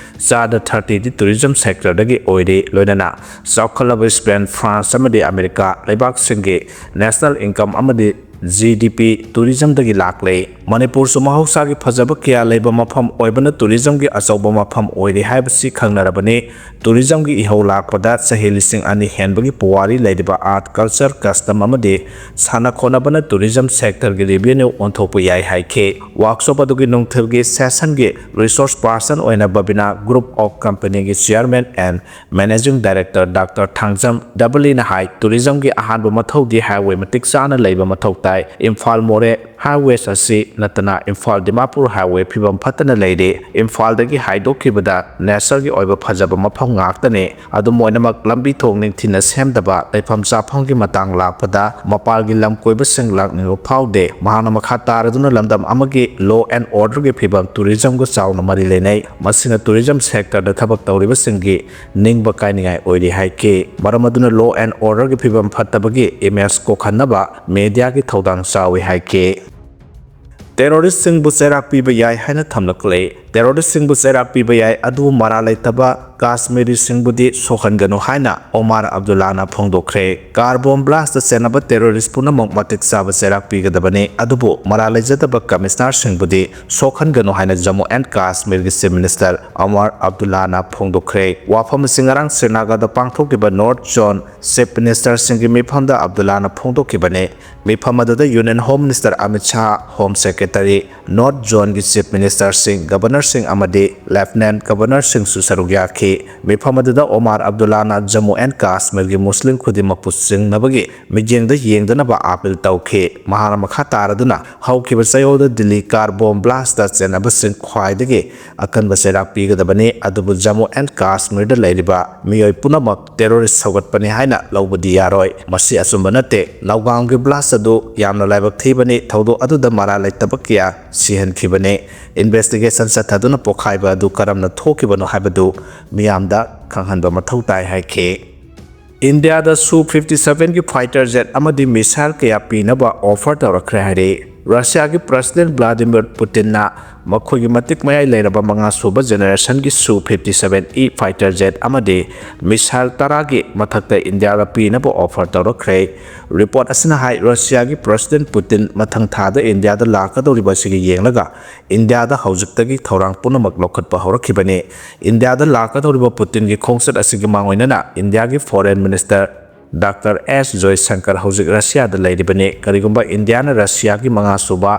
ꯆꯥꯗ ꯊꯥꯔꯇꯤꯗꯤ ꯇꯨꯔꯤꯖꯝ ꯁꯦꯛꯇꯔꯗꯒꯤ ꯑꯣꯏꯔꯤ꯫ ꯂꯣꯏꯅꯅ ꯆꯥꯎꯈꯠꯂꯕ ꯁ꯭ꯄꯦꯟ, ꯐ꯭ꯔꯥꯟꯁ ꯑꯃꯗꯤ ꯑꯃꯦꯔꯤꯀꯥ ꯂꯩꯕꯥꯛꯁꯤꯡꯒꯤ ꯅꯦꯁꯅꯦꯜ ꯏꯟꯀꯝ ꯑꯃꯗꯤ ꯖꯤ ꯗꯤ ꯄꯤ ꯇꯨꯔꯤꯖꯝꯗꯒꯤ ꯂꯥꯛꯂꯦ꯫ ꯃꯅꯤꯄꯨꯔꯁꯨ ꯃꯍꯧꯁꯥꯒꯤ ꯐꯖꯕ ꯀꯌꯥ ꯂꯩꯕ ꯃꯐꯝ ꯑꯣꯏꯕꯅ ꯇꯨꯔꯤꯖꯝꯒꯤ ꯑꯆꯧꯕ ꯃꯐꯝ ꯑꯣꯏꯔꯤ ꯍꯥꯏꯕꯁꯤ ꯈꯪꯅꯔꯕꯅꯤ꯫ ꯇꯨꯔꯤꯖꯝꯒꯤ ꯏꯍꯧ ꯂꯥꯛꯄꯗ ꯆꯍꯤ ꯂꯤꯁꯤꯡ ꯑꯅꯤ ꯍꯦꯟꯕꯒꯤ ꯄꯨꯋꯥꯔꯤ ꯂꯩꯔꯤꯕ ꯑꯥꯔꯠ, ꯀꯜꯆꯔ, ꯀꯁꯇꯝ ꯑꯃꯗꯤ ꯁꯥꯟꯅ ꯈꯣꯠꯅꯕꯅ ꯇꯨꯔꯤꯖꯝ ꯁꯦꯛꯇꯔꯒꯤ ꯔꯦꯚꯤꯅ꯭ꯌꯨ ꯑꯣꯟꯊꯣꯛꯄ ꯌꯥꯏ ꯍꯥꯏꯈꯤ꯫ ꯋꯥꯔꯛꯁꯣꯞ ꯑꯗꯨꯒꯤ ꯅꯨꯡꯊꯤꯜꯒꯤ ꯁꯦꯁꯟꯒꯤ ꯔꯤꯁꯣꯔꯁ ꯄꯥꯔꯁꯟ ꯑꯣꯏꯅ ꯕꯕꯤꯅꯥ ꯒ꯭ꯔꯨꯞ ꯑꯣꯐ ꯀꯝꯄꯅꯤꯒꯤ chairman and managing director doctor Thangjam ꯗꯕꯂꯤꯅ ꯍꯥꯏ, ꯇꯨꯔꯤꯖꯝꯒꯤ ꯑꯍꯥꯟꯕ ꯃꯊꯧꯗꯤ ꯍꯥꯏꯋꯦ ꯃꯇꯤꯛ ꯆꯥꯅ ꯂꯩꯕ ꯃꯊꯧ ꯇꯥꯏ꯫ ꯏꯝꯐꯥꯜ ꯃꯣꯔꯦ ꯍꯥꯏꯋꯦꯁ ꯑꯁꯤ ꯅꯠꯇꯅ ꯏꯝꯐꯥꯜ ꯗꯤꯃꯥꯄꯨꯔ ꯍꯥꯏꯋꯦ ꯐꯤꯕꯝ ꯐꯠꯇꯅ ꯂꯩꯔꯤ꯫ ꯏꯝꯐꯥꯜꯗꯒꯤ ꯍꯥꯏꯗꯣꯛꯈꯤꯕꯗ ꯅꯦꯆꯔꯒꯤ ꯑꯣꯏꯕ ꯐꯖꯕ ꯃꯐꯝ ꯉꯥꯛꯇꯅꯤ꯫ ꯑꯗꯨꯝ ꯑꯣꯏꯅꯃꯛ, ꯂꯝꯕꯤ ꯊꯣꯡ ꯅꯤꯡꯊꯤꯅ ꯁꯦꯝꯗꯕ, ꯂꯩꯐꯝ ꯆꯥꯐꯝꯒꯤ ꯃꯇꯥꯡ ꯂꯥꯛꯄꯗ ꯃꯄꯥꯟꯒꯤ ꯂꯝ ꯀꯣꯏꯕꯁꯤꯡ ꯂꯥꯛꯅꯤꯡꯕ ꯐꯥꯎꯗꯦ꯫ ꯃꯍꯥꯛꯅ ꯃꯈꯥ ꯇꯥꯔꯗꯨꯅ ꯂꯝꯗꯝ ꯑꯃꯒꯤ law and orderꯒꯤ ꯐꯤꯕꯝ ꯇꯨꯔꯤꯖꯝꯒ ꯆꯥꯎꯅ ꯃꯔꯤ ꯂꯩꯅꯩ꯫ ꯃꯁꯤꯅ ꯇꯨꯔꯤꯖꯝ ꯁꯦꯛꯇꯔꯗ ꯊꯕꯛ ꯇꯧꯔꯤꯕꯁꯤꯡꯒꯤ ꯅꯤꯡꯕ ꯀꯥꯏꯅꯤꯡꯉꯥꯏ ꯑꯣꯏꯔꯤ ꯍꯥꯏꯈꯤ꯫ ꯃꯔꯝ ꯑꯗꯨꯅ law and orderꯒꯤ ꯐꯤꯕꯝ ꯐꯠꯇꯕꯒꯤ ꯏꯃꯦꯖ ꯀꯣꯛꯍꯟꯅꯕ ꯃꯦꯗꯤꯌꯥꯒꯤ ꯊꯧꯗꯥꯡ ꯆꯥꯎꯏ ꯍꯥꯏꯈꯤ꯫ ꯇꯦꯔꯣꯔꯤꯁ꯭ꯠꯁꯤꯡꯕꯨ ꯆꯩꯔꯥꯛ ꯄꯤꯕ ꯌꯥꯏ ꯍꯥꯏꯅ ꯊꯝꯂꯛꯂꯦ꯫ ꯇꯦꯔꯣꯔꯤꯁ꯭ꯠꯁꯤꯡꯕꯨ ꯆꯩꯔꯥꯛ ꯄꯤꯕ ꯌꯥꯏ, ꯑꯗꯨꯕꯨ ꯃꯔꯥꯜ ꯂꯩꯇꯕ ꯀꯥꯁꯃꯤꯔꯤꯁꯤꯡꯕꯨꯗꯤ ꯁꯣꯛꯍꯟꯒꯅꯨ ꯍꯥꯏꯅ ꯑꯣꯃꯥꯔ ꯑꯕꯗꯨꯜꯂꯥꯅ ꯐꯣꯡꯗꯣꯛꯈ꯭ꯔꯦ꯫ ꯀꯥꯔ ꯕꯣꯝ ꯕ꯭ꯂꯥꯁꯇ ꯆꯦꯟꯅꯕ ꯇꯦꯔꯣꯔꯤꯁ꯭ꯠ ꯄꯨꯝꯅꯃꯛ ꯃꯇꯤꯛ ꯆꯥꯕ ꯆꯩꯔꯥꯛ ꯄꯤꯒꯗꯕꯅꯤ, ꯑꯗꯨꯕꯨ ꯃꯔꯥꯜ ꯂꯩꯖꯗꯕ ꯀꯃꯤꯁꯅꯔꯁꯤꯡꯕꯨꯗꯤ ꯁꯣꯛꯍꯟꯒꯅꯨ ꯍꯥꯏꯅ ꯖꯝꯃꯨ ꯑꯦꯟ ꯀꯥꯁꯃꯤꯔꯒꯤ ꯆꯤꯐ ꯃꯤꯅꯤꯁꯇꯔ ꯑꯣꯃꯥꯔ ꯑꯕꯗꯨꯜꯂꯥꯅ ꯐꯣꯡꯗꯣꯛꯈ꯭ꯔꯦ꯫ ꯋꯥꯐꯝ ꯑꯁꯤ ꯉꯔꯥꯡ ꯁ꯭ꯔꯤꯅꯒꯔꯗ ꯄꯥꯡꯊꯣꯛꯈꯤꯕ ꯅꯣꯔꯠ ꯖꯣꯟ ꯆꯤꯐ ꯃꯤꯅꯤꯁꯇꯔꯁꯤꯡꯒꯤ ꯃꯤꯐꯝꯗ ꯑꯕꯗꯨꯜꯂꯥꯅ ꯐꯣꯡꯗꯣꯛꯈꯤꯕꯅꯤ꯫ ꯃꯤꯐꯝ ꯑꯗꯨꯗ union home minister Amit Shah, home secretary, north ꯖꯣꯟꯒꯤ ꯆꯤꯐ ꯃꯤꯅꯤꯁꯇꯔꯁꯤꯡ, ꯒꯕꯔꯅꯔ ꯁꯤꯡ ꯑꯃꯗꯤ ꯂꯦꯐꯇꯤꯅꯦꯟꯠ ꯒꯕꯔꯅꯔꯁꯤꯡꯁꯨ ꯁꯔꯨꯛ ꯌꯥꯈꯤ꯫ ꯃꯤꯐꯝ ꯑꯗꯨꯗ ꯑꯣꯃꯥꯔ ꯑꯕꯗꯨꯜꯂꯥꯅ ꯖꯝꯃꯨ ꯑꯦꯟ ꯀꯥꯁꯃꯤꯔꯒꯤ ꯃꯨꯁꯂꯤꯝ ꯈꯨꯗꯤꯡꯃꯛꯄꯨ ꯆꯤꯡꯅꯕꯒꯤ ꯃꯤꯠꯌꯦꯡꯗ ꯌꯦꯡꯗꯅꯕ ꯑꯥꯄꯤꯜ ꯇꯧꯈꯤ꯫ ꯃꯍꯥꯛꯅ ꯃꯈꯥ ꯇꯥꯔꯗꯨꯅ ꯍꯧꯈꯤꯕ ꯆꯌꯣꯜꯗ ꯗꯤꯜꯂꯤ ꯀꯥꯔ ꯕꯣꯝ ꯕ꯭ꯂꯥꯁꯇ ꯆꯦꯟꯅꯕꯁꯤꯡ ꯈ꯭ꯋꯥꯏꯗꯒꯤ ꯑꯀꯟꯕ ꯆꯩꯔꯥꯛ ꯄꯤꯒꯗꯕꯅꯤ, ꯑꯗꯨꯕꯨ ꯖꯝꯃꯨ ꯑꯦꯟ ꯀꯥꯁꯃꯤꯔꯗ ꯂꯩꯔꯤꯕ ꯃꯤꯑꯣꯏ ꯄꯨꯝꯅꯃꯛ ꯇꯦꯔꯣꯔꯤꯁ ꯁꯧꯒꯠꯄꯅꯤ ꯍꯥꯏꯅ ꯂꯧꯕꯗꯤ ꯌꯥꯔꯣꯏ꯫ ꯃꯁꯤ ꯑꯆꯨꯝꯕ ꯅꯠꯇꯦ꯫ ꯅꯧꯒꯥꯝꯒꯤ ꯕ꯭ꯂꯥꯁ ꯑꯗꯨ ꯌꯥꯝꯅ ꯂꯥꯏꯕꯛ ꯊꯤꯕꯅꯤ꯫ ꯊꯧꯗꯣꯛ ꯑꯗꯨꯗ ꯃꯔꯥꯜ ꯂꯩꯇꯕ ꯀꯌꯥ ꯁꯤꯍꯟꯈꯤꯕꯅꯤ꯫ ꯏꯟꯚꯦꯁꯇꯤꯒꯦꯁꯟ ꯆꯠꯊꯗꯨꯅ ꯄꯣꯈꯥꯏꯕ ꯑꯗꯨ ꯀꯔꯝꯅ ꯊꯣꯛꯈꯤꯕꯅꯣ ꯍꯥꯏꯕꯗꯨ ꯃꯤꯌꯥꯝꯗ ꯈꯪꯍꯟꯕ ꯃꯊꯧ ꯇꯥꯏ ꯍꯥꯏꯈꯤ꯫ ꯏꯟꯗꯤꯌꯥꯗ ꯁꯨ ꯐꯤꯐꯇꯤ ꯁꯚꯦꯟꯒꯤ ꯐꯥꯏꯇꯔ ꯖꯦꯠ ꯑꯃꯗꯤ ꯃꯤꯁꯥꯏꯜ ꯀꯌꯥ ꯄꯤꯅꯕ ꯑꯣꯐꯔ ꯇꯧꯔꯛꯈ꯭ꯔꯦ ꯍꯥꯏꯔꯤ꯫ ꯔꯁꯤꯌꯥꯒꯤ ꯄ꯭ꯔꯁꯤꯗꯦꯟꯠ ꯚ꯭ꯂꯥꯗꯤꯃꯤꯔ ꯄꯨꯇꯤꯟꯅ ꯃꯈꯣꯏꯒꯤ ꯃꯇꯤꯛ ꯃꯌꯥꯏ ꯂꯩꯔꯕ ꯃꯉꯥ ꯁꯨꯕ ꯖꯦꯅꯦꯔꯦꯁꯟꯒꯤ ꯁꯨ fifty seven E fighter Z ꯑꯃꯗꯤ ꯃꯤꯁꯥꯏꯜ ꯇꯔꯥꯒꯤ ꯃꯊꯛꯇ ꯏꯟꯗꯤꯌꯥꯗ ꯄꯤꯅꯕ ꯑꯣꯐꯔ ꯇꯧꯔꯛꯈ꯭ꯔꯦ꯫ ꯔꯤꯄꯣꯔꯠ ꯑꯁꯤꯅ ꯍꯥꯏ, ꯔꯁꯤꯌꯥꯒꯤ ꯄ꯭ꯔꯁꯤꯗꯦꯟꯠ ꯄꯨꯇꯤꯟ ꯃꯊꯪ ꯊꯥꯗ ꯏꯟꯗꯤꯌꯥꯗ ꯂꯥꯛꯀꯗꯧꯔꯤꯕ ꯑꯁꯤꯒꯤ ꯌꯦꯡꯂꯒ ꯏꯟꯗꯤꯌꯥꯗ ꯍꯧꯖꯤꯛꯇꯒꯤ ꯊꯧꯔꯥꯡ ꯄꯨꯝꯅꯃꯛ ꯂꯧꯈꯠꯄ ꯍꯧꯔꯛꯈꯤꯕꯅꯤ꯫ ꯏꯟꯗꯤꯌꯥꯗ ꯂꯥꯛꯀꯗꯧꯔꯤꯕ ꯄꯨꯇꯤꯟꯒꯤ ꯈꯣꯡꯆꯠ ꯑꯁꯤꯒꯤ ꯃꯥꯡꯑꯣꯏꯅꯅ ꯏꯟꯗꯤꯌꯥꯒꯤ ꯐꯣꯔꯦꯟ ꯃꯤꯅꯤꯁꯇꯔ ꯗꯥꯛꯇꯔ ꯑꯦꯁ ꯖꯣꯏꯁꯪꯀꯔ ꯍꯧꯖꯤꯛ ꯔꯁꯤꯌꯥꯗ ꯂꯩꯔꯤꯕꯅꯤ꯫ ꯀꯔꯤꯒꯨꯝꯕ ꯏꯟꯗꯤꯌꯥꯅ ꯔꯁꯤꯌꯥꯒꯤ ꯃꯉꯥ ꯁꯨꯕ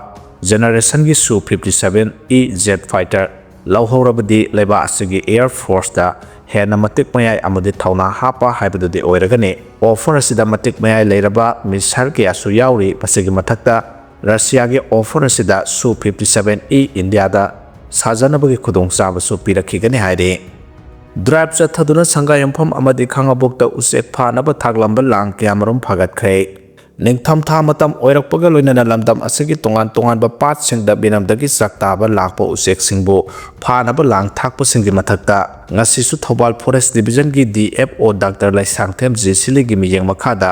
ꯖꯦꯅꯦꯔꯦꯁꯟꯒꯤ ꯁꯨ fifty seven E Z fighter ꯂꯧꯍꯧꯔꯕꯗꯤ ꯂꯩꯕꯥꯛ ꯑꯁꯤꯒꯤ ꯑꯦꯌꯔ ꯐꯣꯔꯁꯇ ꯍꯦꯟꯅ ꯃꯇꯤꯛ ꯃꯌꯥꯏ ꯑꯃꯗꯤ ꯊꯧꯅꯥ ꯍꯥꯞꯄ ꯍꯥꯏꯕꯗꯨꯗꯤ ꯑꯣꯏꯔꯒꯅꯤ꯫ ꯑꯣꯐꯔ ꯑꯁꯤꯗ ꯃꯇꯤꯛ ꯃꯌꯥꯏ ꯂꯩꯔꯕ ꯃꯤꯁꯥꯏꯜ ꯀꯌꯥꯁꯨ ꯌꯥꯎꯔꯤ꯫ ꯃꯁꯤꯒꯤ ꯃꯊꯛꯇ ꯔꯁꯤꯌꯥꯒꯤ ꯑꯣꯐꯔ ꯑꯁꯤꯗ ꯁꯨ ꯐꯤꯐꯇꯤ ꯁꯚꯦꯟ ꯏ ꯏꯟꯗꯤꯌꯥꯗ ꯁꯥꯖꯅꯕꯒꯤ ꯈꯨꯗꯣꯡꯆꯥꯕꯁꯨ ꯄꯤꯔꯛꯈꯤꯒꯅꯤ ꯍꯥꯏꯔꯤ꯫ ꯗ꯭ꯔꯥꯏꯚ ꯆꯠꯊꯗꯨꯅ ꯁꯪꯒꯥꯏꯌꯨꯝꯐꯝ ꯑꯃꯗꯤ ꯈꯥꯉꯕꯣꯛꯇ ꯎꯆꯦꯛ ꯐꯥꯅꯕ ꯊꯥꯛꯂꯝꯕ ꯂꯥꯡ ꯀꯌꯥꯃꯔꯨꯝ ꯐꯥꯒꯠꯈ꯭ꯔꯦ꯫ ꯅꯤꯡꯊꯝꯊꯥ ꯃꯇꯝ ꯑꯣꯏꯔꯛꯄꯒ ꯂꯣꯏꯅꯅ ꯂꯝꯗꯝ ꯑꯁꯤꯒꯤ ꯇꯣꯉꯥꯟ ꯇꯣꯉꯥꯟꯕ ꯄꯥꯠꯁꯤꯡꯗ ꯃꯤꯔꯝꯗꯒꯤ ꯆꯥꯛꯇꯥꯕ ꯂꯥꯛꯄ ꯎꯆꯦꯛꯁꯤꯡꯕꯨ ꯐꯥꯅꯕ ꯂꯥꯡ ꯊꯥꯛꯄꯁꯤꯡꯒꯤ ꯃꯊꯛꯇ ꯉꯁꯤꯁꯨ ꯊꯧꯕꯥꯜ ꯐꯣꯔꯦꯁ ꯗꯤꯕꯤꯖꯟꯒꯤ D F O doctor Leishangthem ꯖꯦꯁꯤꯂꯤꯒꯤ ꯃꯤꯠꯌꯦꯡ ꯃꯈꯥꯗ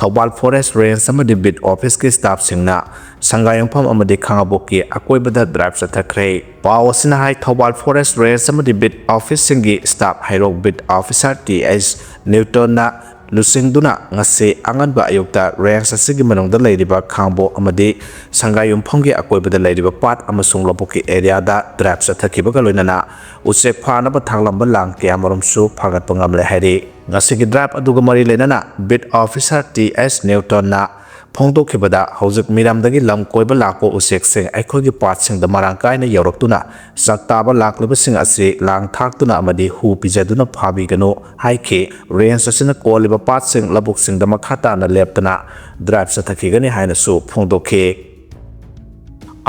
ꯊꯧꯕꯥꯜ ꯐꯣꯔꯦꯁ ꯔꯦꯟꯖ ꯑꯃꯗꯤ ꯕꯤꯠ ꯑꯣꯐꯤꯁꯀꯤ ꯁ꯭ꯇꯥꯐꯁꯤꯡꯅ ꯁꯪꯒꯥꯏꯌꯨꯝꯐꯝ ꯑꯃꯗꯤ ꯈꯥꯉꯕꯣꯛꯀꯤ ꯑꯀꯣꯏꯕꯗ ꯗ꯭ꯔꯥꯏꯚ ꯆꯠꯊꯈ꯭ꯔꯦ꯫ ꯄꯥꯎ ꯑꯁꯤꯅ ꯍꯥꯏ, ꯊꯧꯕꯥꯜ ꯐꯣꯔꯦꯁ ꯔꯦꯟꯖ ꯑꯃꯗꯤ ꯕꯤꯠ ꯑꯣꯐꯤꯁꯁꯤꯡꯒꯤ ꯁ꯭ꯇꯥꯐ ꯍꯩꯔꯣꯛ ꯕꯤꯠ ꯑꯣꯐꯤꯁꯥꯔ ꯇꯤ ꯑꯩꯆ ꯅ꯭ꯌꯨꯇꯟꯅ ꯂꯨꯆꯤꯡꯗꯨꯅ ꯉꯁꯤ ꯑꯉꯟꯕ ꯑꯌꯨꯛꯇ ꯔꯦꯟꯖ ꯑꯁꯤꯒꯤ ꯃꯅꯨꯡꯗ ꯂꯩꯔꯤꯕ ꯈꯥꯡꯕꯣꯛ ꯑꯃꯗꯤ ꯁꯪꯒꯥꯏꯌꯨꯝꯐꯝꯒꯤ ꯑꯀꯣꯏꯕꯗ ꯂꯩꯔꯤꯕ ꯄꯥꯠ ꯑꯃꯁꯨꯡ ꯂꯧꯕꯨꯛꯀꯤ ꯑꯦꯔꯤꯌꯥꯗ ꯗ꯭ꯔꯥꯏꯚ ꯆꯠꯊꯈꯤꯕꯒ ꯂꯣꯏꯅꯅ ꯎꯆꯦꯛ ꯐꯥꯅꯕ ꯊꯥꯛꯂꯝꯕ ꯂꯥꯡ ꯀꯌꯥꯃꯔꯨꯝꯁꯨ ꯐꯥꯒꯠꯄ ꯉꯝꯂꯦ ꯍꯥꯏꯔꯤ꯫ ꯉꯁꯤꯒꯤ ꯗ꯭ꯔꯥꯏꯚ ꯑꯗꯨꯒ ꯃꯔꯤ ꯂꯩꯅꯅ ꯕꯤꯠ ꯑꯣꯐꯤꯁꯥꯔ ꯇꯤ ꯑꯦꯁ ꯅ꯭ꯌꯨꯇꯟꯅ ꯐꯣꯡꯗꯣꯛꯈꯤꯕꯗ, ꯍꯧꯖꯤꯛ ꯃꯤꯔꯝꯗꯒꯤ ꯂꯝ ꯀꯣꯏꯕ ꯂꯥꯛꯄ ꯎꯆꯦꯛꯁꯤꯡ ꯑꯩꯈꯣꯏꯒꯤ ꯄꯥꯠꯁꯤꯡꯗ ꯃꯔꯥꯡ ꯀꯥꯏꯅ ꯌꯧꯔꯛꯇꯨꯅ ꯆꯥꯛ ꯇꯥꯕ ꯂꯥꯛꯂꯤꯕꯁꯤꯡ ꯑꯁꯤ ꯂꯥꯡ ꯊꯥꯛꯇꯨꯅ ꯑꯃꯗꯤ ꯍꯨ ꯄꯤꯖꯗꯨꯅ ꯐꯥꯕꯤꯒꯅꯨ ꯍꯥꯏꯈꯤ꯫ ꯔꯦꯟꯖ ꯑꯁꯤꯅ ꯀꯣꯜꯂꯤꯕ ꯄꯥꯠꯁꯤꯡ, ꯂꯧꯕꯨꯛꯁꯤꯡꯗ ꯃꯈꯥ ꯇꯥꯅ ꯂꯦꯞꯇꯅ ꯗ꯭ꯔꯥꯏꯚ ꯆꯠꯊꯈꯤꯒꯅꯤ ꯍꯥꯏꯅꯁꯨ ꯐꯣꯡꯗꯣꯛꯈꯤ꯫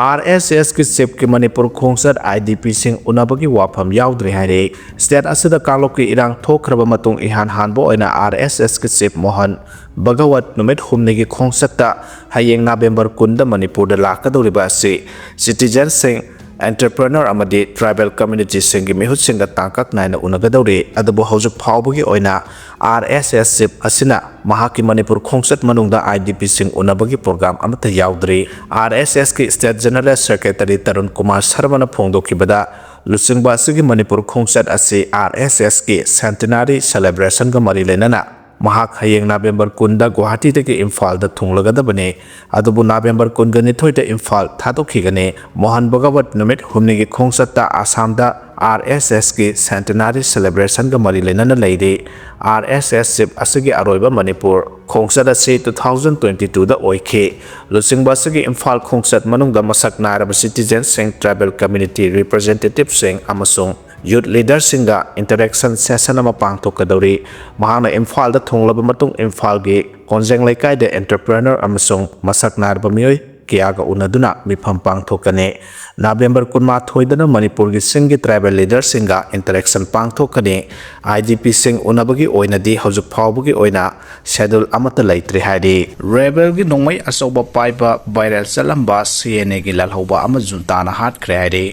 ꯑꯥꯔ ꯑꯦꯁ ꯑꯦꯁꯀꯤ ꯆꯤꯐꯀꯤ ꯃꯅꯤꯄꯨꯔ ꯈꯣꯡꯆꯠ ꯑꯥꯏ ꯗꯤ ꯄꯤꯁꯤꯡ ꯎꯅꯕꯒꯤ ꯋꯥꯐꯝ ꯌꯥꯎꯗ꯭ꯔꯤ ꯍꯥꯏꯔꯤ꯫ ꯁ꯭ꯇꯦꯠ ꯑꯁꯤꯗ ꯀꯥꯡꯂꯨꯞꯀꯤ ꯏꯔꯥꯡ ꯊꯣꯛꯈ꯭ꯔꯕ ꯃꯇꯨꯡ ꯏꯍꯥꯟ ꯍꯥꯟꯕ ꯑꯣꯏꯅ ꯑꯥꯔ ꯑꯦꯁ ꯑꯦꯁꯀꯤ ꯆꯤꯐ ꯃꯣꯍꯟ ꯚꯒꯋꯠ ꯅꯨꯃꯤꯠ ꯍꯨꯝꯅꯤꯒꯤ ꯈꯣꯡꯆꯠꯇ ꯍꯌꯦꯡ ꯅꯕꯦꯝꯕꯔ ꯀꯨꯟꯗ ꯃꯅꯤꯄꯨꯔꯗ ꯂꯥꯛꯀꯗꯧꯔꯤꯕ ꯑꯁꯤ ꯁꯤꯇꯤꯖꯟꯁꯤꯡ, ꯑꯦꯟꯇꯔꯄ꯭ꯔꯦꯅꯔ ꯑꯃꯗꯤ ꯇ꯭ꯔꯥꯏꯕꯦꯜ ꯀꯝꯃ꯭ꯌꯨꯅꯤꯇꯤꯁꯤꯡꯒꯤ ꯃꯤꯍꯨꯠꯁꯤꯡꯒ ꯇꯥꯡꯀꯛ ꯅꯥꯏꯅ ꯎꯅꯒꯗꯧꯔꯤ꯫ ꯑꯗꯨꯕꯨ ꯍꯧꯖꯤꯛ ꯐꯥꯎꯕꯒꯤ ꯑꯣꯏꯅ ꯑꯥꯔ ꯑꯦꯁ ꯑꯦꯁ ꯆꯤꯐ ꯑꯁꯤꯅ ꯃꯍꯥꯛꯀꯤ ꯃꯅꯤꯄꯨꯔ ꯈꯣꯡꯆꯠ ꯃꯅꯨꯡꯗ ꯑꯥꯏ ꯗꯤ ꯄꯤꯁꯤꯡ ꯎꯅꯕꯒꯤ ꯄ꯭ꯔꯣꯒ꯭ꯔꯥꯝ ꯑꯃꯠꯇ ꯌꯥꯎꯗ꯭ꯔꯤ꯫ ꯑꯥꯔ ꯑꯦꯁ ꯑꯦꯁꯀꯤ state general secretary Tarun Kumar ꯁꯔꯃꯅ ꯐꯣꯡꯗꯣꯛꯈꯤꯕꯗ, ꯂꯨꯆꯤꯡꯕ ꯑꯁꯤꯒꯤ ꯃꯅꯤꯄꯨꯔ ꯈꯣꯡꯆꯠ ꯑꯁꯤ ꯑꯥꯔ ꯑꯦꯁ ꯑꯦꯁꯀꯤ ꯁꯦꯟꯇꯤꯅꯥꯔꯤ ꯁꯦꯂꯦꯕ꯭ꯔꯦꯁꯟꯒ ꯃꯔꯤ ꯂꯩꯅꯅ ꯃꯍꯥꯛ ꯍꯌꯦꯡ ꯅꯕꯦꯝꯕꯔ ꯀꯨꯟꯗ ꯒꯨꯋꯥꯍꯥꯇꯤꯗꯒꯤ ꯏꯝꯐꯥꯜꯗ ꯊꯨꯡꯂꯒꯗꯕꯅꯤ꯫ ꯑꯗꯨꯕꯨ ꯅꯕꯦꯝꯕꯔ ꯀꯨꯟꯒ ꯅꯤꯊꯣꯏꯗ ꯏꯝꯐꯥꯜ ꯊꯥꯗꯣꯛꯈꯤꯒꯅꯤ꯫ ꯃꯣꯍꯟ ꯚꯒꯋꯠ ꯅꯨꯃꯤꯠ ꯍꯨꯝꯅꯤꯒꯤ ꯈꯣꯡꯆꯠꯇ ꯑꯁꯥꯝꯗ ꯑꯥꯔ ꯑꯦꯁ ꯑꯦꯁꯀꯤ ꯁꯦꯟꯇꯤꯅꯥꯔꯤ ꯁꯦꯂꯦꯕ꯭ꯔꯦꯁꯟꯒ ꯃꯔꯤ ꯂꯩꯅꯅ ꯂꯩꯔꯤ꯫ ꯑꯥꯔ ꯑꯦꯁ ꯑꯦꯁ ꯆꯤꯐ ꯑꯁꯤꯒꯤ ꯑꯔꯣꯏꯕ ꯃꯅꯤꯄꯨꯔ ꯈꯣꯡꯆꯠ ꯑꯁꯤ ꯇꯨ ꯊꯥꯎꯖꯟ ꯇ꯭ꯋꯦꯟꯇꯤ ꯇꯨꯗ ꯑꯣꯏꯈꯤ꯫ ꯂꯨꯆꯤꯡꯕ ꯑꯁꯤꯒꯤ ꯏꯝꯐꯥꯜ ꯈꯣꯡꯆꯠ ꯃꯅꯨꯡꯗ ꯃꯁꯛ ꯅꯥꯏꯔꯕ ꯁꯤꯇꯤꯖꯦꯟꯁꯤꯡ, ꯇ꯭ꯔꯥꯏꯕꯦꯜ ꯀꯝꯃ꯭ꯌꯨꯅꯤꯇꯤ ꯔꯤꯄ꯭ꯔꯖꯦꯟꯇꯦꯇꯤꯚꯁꯤꯡ ꯑꯃꯁꯨꯡ ꯌꯨꯠ ꯂꯤꯗꯔꯁꯤꯡꯒ ꯏꯟꯇꯔꯦꯛꯁꯟ ꯁꯦꯁꯟ ꯑꯃ ꯄꯥꯡꯊꯣꯛꯀꯗꯧꯔꯤ꯫ ꯃꯍꯥꯛꯅ ꯏꯝꯐꯥꯜꯗ ꯊꯨꯡꯂꯕ ꯃꯇꯨꯡ ꯏꯝꯐꯥꯜꯒꯤ ꯀꯣꯟꯖꯦꯡ ꯂꯩꯀꯥꯏꯗ ꯑꯦꯟꯇꯔꯄ꯭ꯔꯦꯅꯔ ꯑꯃꯁꯨꯡ ꯃꯁꯛ ꯅꯥꯏꯔꯕ ꯃꯤꯑꯣꯏ ꯀꯌꯥꯒ ꯎꯅꯗꯨꯅ ꯃꯤꯐꯝ ꯄꯥꯡꯊꯣꯛꯀꯅꯤ꯫ ꯅꯕꯦꯝꯕꯔ ꯀꯨꯟꯃꯥꯊꯣꯏꯗꯅ ꯃꯅꯤꯄꯨꯔꯒꯤ ꯆꯤꯡꯒꯤ ꯇ꯭ꯔꯥꯏꯕꯦꯜ ꯂꯤꯗꯔꯁꯤꯡꯒ ꯏꯟꯇꯔꯦꯛꯁꯟ ꯄꯥꯡꯊꯣꯛꯀꯅꯤ꯫ ꯑꯥꯏ ꯗꯤ ꯄꯤꯁꯤꯡ ꯎꯅꯕꯒꯤ ꯑꯣꯏꯅꯗꯤ ꯍꯧꯖꯤꯛ ꯐꯥꯎꯕꯒꯤ ꯑꯣꯏꯅ ꯁꯦꯗꯨꯜ ꯑꯃꯠꯇ ꯂꯩꯇ꯭ꯔꯤ ꯍꯥꯏꯔꯤ꯫ ꯔꯦꯕꯦꯜꯒꯤ ꯅꯣꯡꯃꯩ ꯑꯆꯧꯕ ꯄꯥꯏꯕ ꯚꯥꯏꯔꯦꯜ ꯆꯠꯂꯝꯕ ꯁꯤ ꯑꯦꯟ ꯑꯦꯒꯤ ꯂꯥꯜꯍꯧꯕ ꯑꯃ ꯖꯨꯟꯇꯥꯅ ꯍꯥꯠꯈ꯭ꯔꯦ ꯍꯥꯏꯔꯤ꯫